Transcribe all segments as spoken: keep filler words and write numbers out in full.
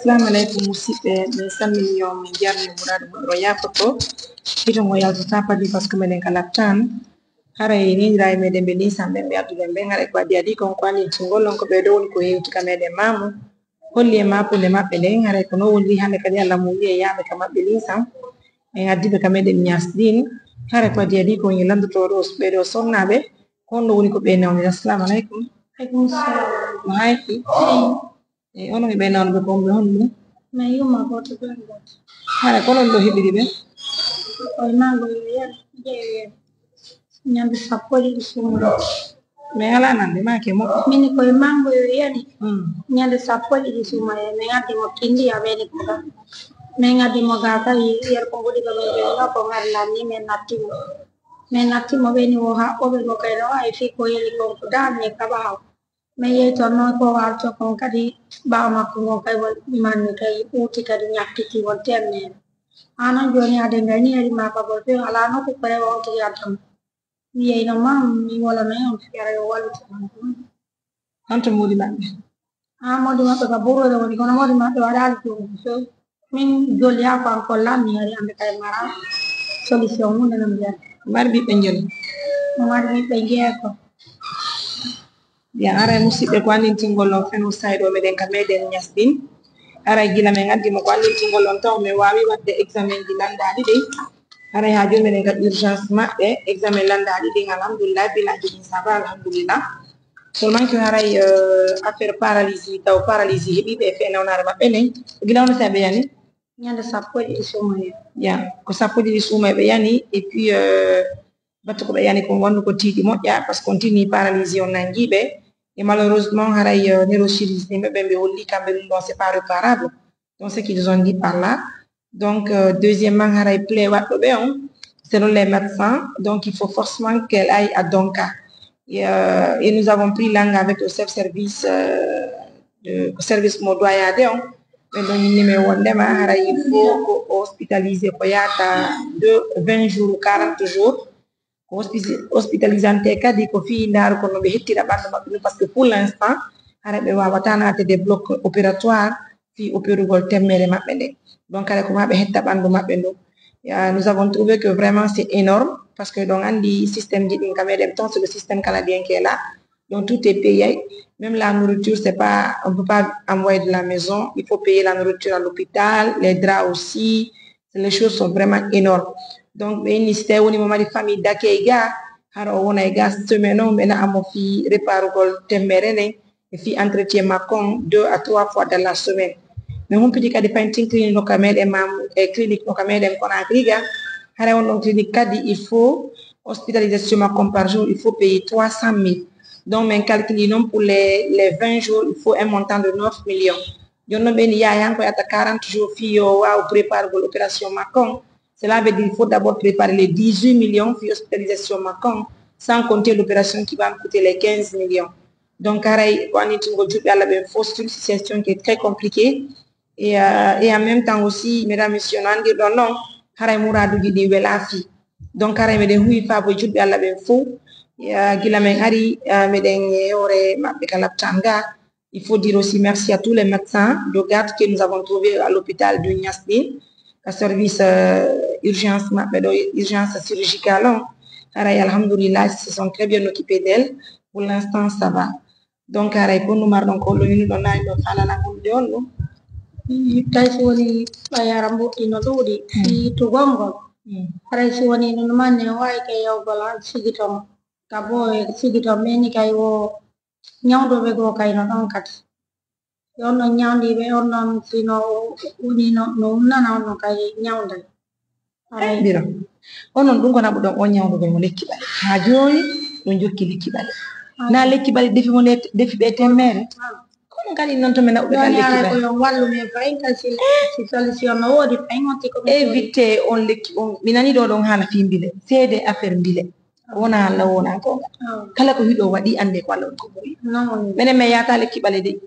Assalamu alaikum, musidɓe. Min salmini on, min jarni on, muradu moɗon yaafoto. Hito ngo yaltata padi, parce que meɗen ka laptan. Haray neniraa e meɗen ɓe linsan ɓen, ɓe adduɗen ɓen. Haray ko adii adii kon ko anndintingol on ko ɓee ɗoo woni ko hewti ka meɗen maamu. Holli e maapunde maɓɓe nden, haray ko non woniri hannde kadi Alla muuyi e yaaɓe ka maɓɓe linsan. En addiiɓe ka meɗen Ñas ɗin. Haray ko adii adii kon en lanndotoo ɗoo ɓee ɗoo sonnaaɓe. Ko honno woni ko ɓee nawniri? Assalamu alaikum. Alaikum salam. No hayti? Eyi, onon e ɓee nawnuɓe ko on ɓe honɗum? Min yumma gooto, ɓeen gooto. Hara ko onon ɗoo heɓiri ɓe? Ko e maa ngo yo yar, ƴeewe ñande sappo e ɗiɗi suumayee. Min alaa nande, maake mo. Min ko e maa ngo yo yani. Mm. Ñande sappo e ɗiɗi suumayee, min addi mo kindi, a ɓeyni ko ɗon. Min addi mo gaa kay, yer ko mbuɗi ko min jooni o, ko ngari lanni, min natti mo. Min natti mo, ɓeyni wo haɓɓo ɓe ngo kay ɗo, ay fii ko yeli kon ko daami e kaɓa haw. Mi yeytorno ko warto kon kadi, ɓaawo makko ngon kay won manni kay ɓuuti kadi ñakkiti won teemnere. Hanon jooni aden gayni heri maakagol few alaa nokku ko rewa on tigi addan. Mi yeyno ma, mi wolano e on fiyara yo wallitu on. Honto moodi maɓɓe? Haa moodi maɓɓe ka buruure woni, kono moodi maɓɓe waɗaali ɗum few. Min jolliyaa ko an kollaa, mi ari annde kay mara solution mun no mbiyan. Mari ɓiɓɓe njol? Mo mari ɓiɓɓe njeego. Bien, haray musidɓe ko anndintingol on fenusayɗo meɗen ka meɗen Ñas ɗin. Haray gila men addi mo ko anndintingol on taw men waawi waɗde examen ji lanndaaɗi ɗin. Haray haa jooni meɗen ka urgence maɓɓe, examen lanndaaɗi ɗin, alhamdulillah, bilan ji ɗin ça va, alhamdulillah. Seulement que haray, euh, affaire paralysie, taw paralysie heɓiiɓe e fenawnaare maɓɓe nden. Gila on tawi ɓe yani? Ñande sappo e ɗiɗi suumayee. Ya, ko sappo e ɗiɗi suumayee ɓe yani, et puis, euh, batte ko ɓe yani kon wonno ko tiiɗi moƴƴa, parce que on tinni paralysie on nangi ɓe. Et malheureusement, haray, euh, neurochirurgien ɓe ɓe holli kamɓe ɗum ɗon, c'est pas réparable. Donc, ce qu'ils ont dit par là. Donc, euh, deuxièmement, haray plaie waɗɗo ɓe on, selon les médecins, donc il faut forcément qu'elle aille à Donka. Et, euh, et nous avons pris langue avec le chef service, euh, de, service mo doyade on. Ɓe ɗon inni men wondema haray il faut ko hospitalisé ko yaata deux, vingt jours, quarante jours. Ko hospi-, hospitalisante kadi ko fii ndaaru ko no ɓe hettira ɓandu maɓɓe ɗum, parce que pour l'instant, hara ɓe waawata naatde bloc opératoire fii opérugol temmere maɓɓe nde. Donc, hara ko maa ɓe hetta ɓandu maɓɓe ndu. Ya, nous avons trouvé que vraiment c'est énorme, parce que ɗon anndi système ji ɗin ka meɗen ton, c'est le système canadien qui est là. Donc, tout est payé. Même la nourriture, c'est pas, on peut pas envoyer de la maison. Il faut payer la nourriture à l'hôpital, les draps aussi. Les choses sont vraiment énormes. Donc, ɓe inni si tawi woni mo mari famille d'accueil ga, hara o wona e ga semaine on, ɓe na'a mo fii réparugol temmere nden, e fii entretien makko on deux à trois fois dans la semaine. Mais humpiti kadi fayin tin clinique no ka meɗen mam, e clinique no ka meɗen Conakry ga, hara on ɗon clinique kadi, il faut hospitalisation makko on par jour, il faut payer trois cent mille. Donc, min calculi non pour les, les vingt jours, il faut un montant de neuf millions. Jooni non ɓe ni yaha han ko yatta quarante jours fii yo waaw préparugol opération makko on. Cela veut dire, il faut d'abord préparer les dix-huit millions fii hospitalisation makko on, sans compter l'opération qui va me coûter les quinze millions. Donc, haray ko annitingol juɓɓe Alla ɓen fof, c'est une situation qui est très compliquée. Et, euh, et en même temps aussi, mesdames, messieurs, no anndirɗon non, haray muraaduuji ɗi welaa fii. Donc, haray meɗen huwi faabo e juɓɓe Alla ɓen fof. Euh, gila men ari, euh, meɗen e hoore maɓɓe ka laptan ga. Il faut dire aussi merci à tous les médecins de garde que nous avons trouvés à l'hôpital de Niassine, ka service, euh, urgence maɓɓe ɗo, urgence chirurgicale on. Haray, alhamdulillah, ils se sont très bien occupés d'elle. Pour l'instant, ça va. Donc, haray ko honno marɗon ko holɗo woni ɗon naani ɗon haalana hollude on ɗum? Tawi si woni ɓay hara mbuɗɗi no ɗuuɗi, si tugol ngol. Haray si woni ɗum manne, o waawi kay yawgol han sigi ton. Ka boowe sigi ton, ɓe ni kay wo ñawduɓe goo kay no ɗon kadi. Yo on ɗon ñawndiiɓe, on ɗon si no woni no, no umnana on no kay ñawnday. Ay, mbira. Onon ɗum ko naɓuɗon on ñawndugol mo lekki ɓale. Haa jooni, ɗum jokki lekki ɓale. Naa lekki ɓale defi mo le-, defi ɓe temmere. Ko ɗum kadi non to men naɓuɓe ka lekki ɓale. Ko yo wallu men fayin ka si, si solution no woodi fayin on tiko. Éviter on lekki on. Mi nani ɗo ɗon haala fii mbile. Seede affaire mbile. Ko wona Alla wona goonga. Kala ko hiɗo waɗi annde ko Alla woni ko ɓuri. Menen men yaata lekki ɓale de.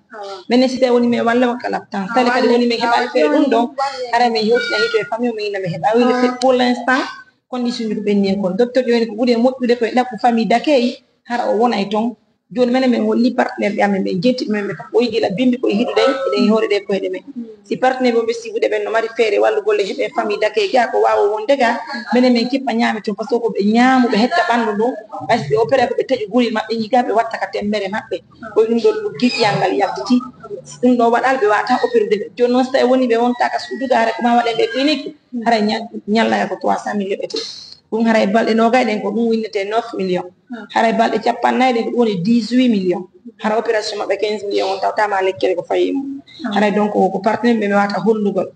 Menen si tawi woni men walla wakka laptan. Tale kadi woni men heɓaali feere ɗum ɗon. Hara men yewtina hito e famille men ina men heɓa. Woni pour l'instant, condition ji ko ɓenni en kon. Docteur jooni ko ɓuri e moƴƴude ko e ɗaɓɓu famille d'accueil. Hara o wona e ton. Jooni menen men holli partenaire ɓe amen ɓen, jenti ɓe men ɓe fof, ko e gila bimbi, ko e hiɗuɗen, eɗen hoore ɗe koyɗe men. Si partenaire ɓe on ɓe sibude ɓen no mari feere wallugol e heɓe famille d'accueil ga, ko waawo wonde ga, menen men kippa ñaame tun, parce que ko ɓe ñaamu, ɓe hetta ɓanndu ndun, ɓay si ɓe opéré ko ɓe taƴi guri maɓɓe, yiga ɓe watta ka temmere maɓɓe. Ko ɗum ɗon giƴƴal ngal yaltiti. Ɗum ɗo waɗal ɓe wata opérude ɓe. Jooni noon so tawi woni ɓe wonta ka suudu ga, haray ko ma waɗen ɓe clinique, haray ña-, ñallaya ko trois cent mille yoɓete. Ɗum haray balɗe noogay ɗen ko ɗum winnete neuf millions. Haray balɗe capanɗe nayi ɗen ko ɗum woni dix-huit millions. Hara opération maɓɓe quinze millions on tawtama lekkere ko fayi mum. Haray donc ko partenaire ɓe mi wata hollugol.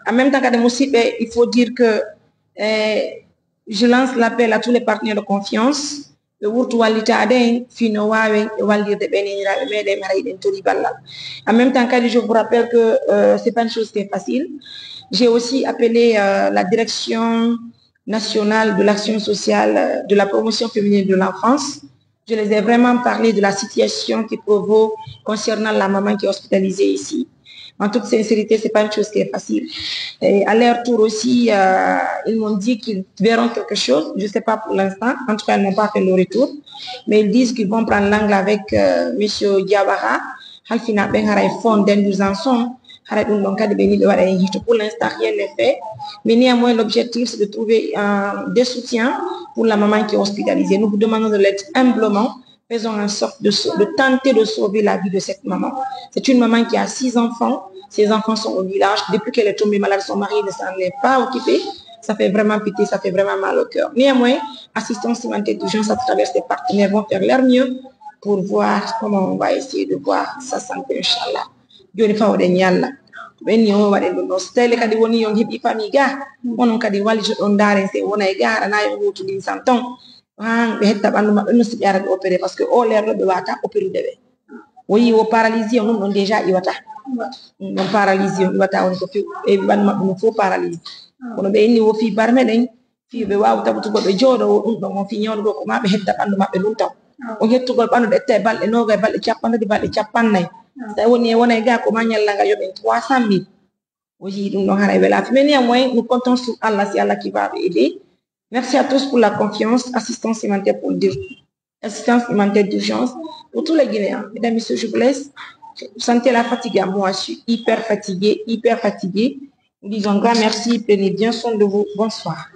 En même temps kadi musidɓe, il faut dire que, eh, je lance l'appel à tous les partenaires de confiance. Ɓe wurtu wallitaade en, fii no waawen e wallirde ɓe neeniraaɓe meɗen, hara hiɗen tori ballal. En même temps kadi, je vous rappelle que, euh, c'est pas une chose qui est facile. J'ai aussi appelé, euh, la direction nationale de l'action sociale, euh, de la promotion féminine de l'enfance. Je les ai vraiment parlé de la situation qui prévaut concernant la maman qui est hospitalisée ici. En toute sincérité, c'est pas une chose qui est facile. Et à leur tour aussi, euh, ils m'ont dit qu'ils verront quelque chose. Je sais pas pour l'instant. En tout cas, ils n'ont pas fait le retour. Mais ils disent qu'ils vont prendre l'angle avec, euh, monsieur Diawara. Halfina ɓen haray fond d'indulgence on. Haray ɗum ɗon kadi ɓe ni ɓe waɗa hen hito. Pour l'instant, rien n'est fait. Mais néanmoins, l'objectif, c'est de trouver, euh, des soutiens pour la maman qui est hospitalisée. Nous vous demandons de l'aide humblement. Faisons en sorte de, sau- de tenter de sauver la vie de cette maman. C'est une maman qui a six enfants. Ses enfants sont au village. Depuis qu'elle est tombée malade, son mari ne s'en est pas occupé. Ça fait vraiment pitié, ça fait vraiment mal au cœur. Néanmoins, Assistance Humanitaire d'Urgence à travers ses partenaires vont faire leur mieux pour voir comment on va essayer de voir sa santé, Inch'Allah. Jooni fawɗen yalla. Ko ɓen ni on waɗen ɗum ɗon. So tawi kadi woni on heɓi famille ga, onon kadi wallitoɗon ndaaren se wona e ga, haɗa na on huutu ndin san ton. Haa ɓe hetta ɓanndu maɓɓe, no siɓe ara ɓe opéré, parce que o leer ɗo ɓe wata opérude ɓe. O yii o paralysé, on ɗum ɗon déjà iwata. Ɗum ɗon paralysé, on iwata, woni ko few, ɓe ɓanndu maɓɓe no fof paralysé. Kono ɓe inni wo fii barme ɗen, fii ɓe waawa tabutugol ɓe jooɗo, wo ɗum ɗon, on fii ñawdugol ko ma ɓe hedda ɓanndu maɓɓe ɗum taw. On hettugol ɓanndu ɗo etta e balɗe noogay, balɗe capanɗe tati, balɗe capanɗe nayi. So tawi woni e wona e ga ko ma ñalla nga yoɓen trois cent mille. O yii ɗum ɗon haray wela. Mais néanmoins, nous comptons sur Allah, c'est Allah qui va aider. Merci à tous pour la confiance. Assistance humanitaire pour dire, assistance humanitaire d'urgence pour tous les Guinéens. Mesdames, Messieurs, je vous laisse. Vous sentez la fatigue à moi. Je suis hyper fatiguée, hyper fatiguée. Nous disons un grand merci. Prenez bien soin de vous. Bonsoir.